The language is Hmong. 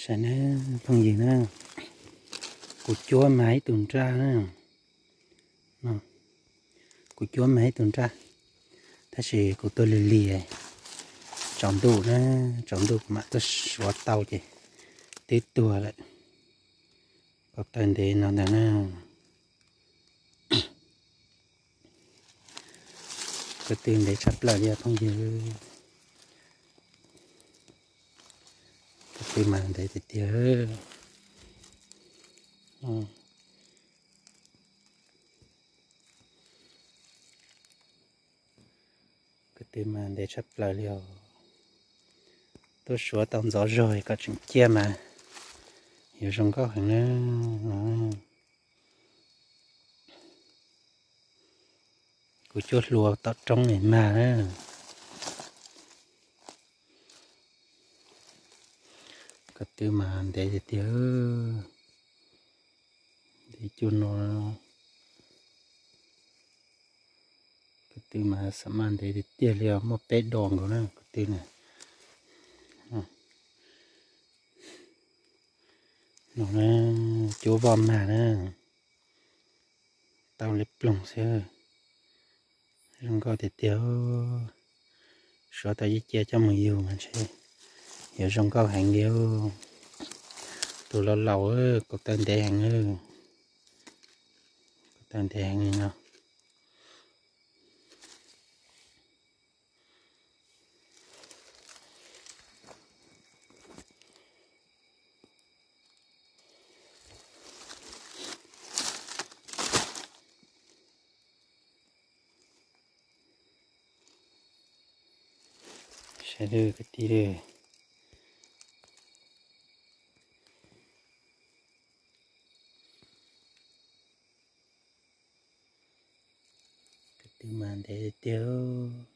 Saib na, phooj ywg na, kuv cuab mas ib tug nraj na, kuv cuab mas ib tug nraj, tab sis kuv tuaj lig lig, tsaus ntuj na, tsaus ntuj kuv mam tuaj suav tau ces twb tuag lawm. Ko taw ntev no ntag na. Ko tw ntev tshaj plaws li phooj ywg. Ko tw mas ntev tiag tiag. Ko tw mas ntev tshaj plaws li os. Tuaj suav tau ntxov zog kom tseem ciaj mas yuav zoo nkauj heev na. Kuv cuab hlua tom roob es mag na. Ko tw mas ntev tiag tiag. Ntev cuag no. Ko tw mas xam maj ntev tiag tiag li os, muaj peb dos nkaus na ko tw na. No na, cuab voj mag na. Tau li ploog xwb. Zoo nkauj tiag tiag. Suav tau ib ce coj mus yug mas ntshe yuav zoo nkauj heev li. Tus laus laus, ko taw ntev heev, ko taw ntev heev li no. Saib kwv tij, ko tw mas ntev tiag.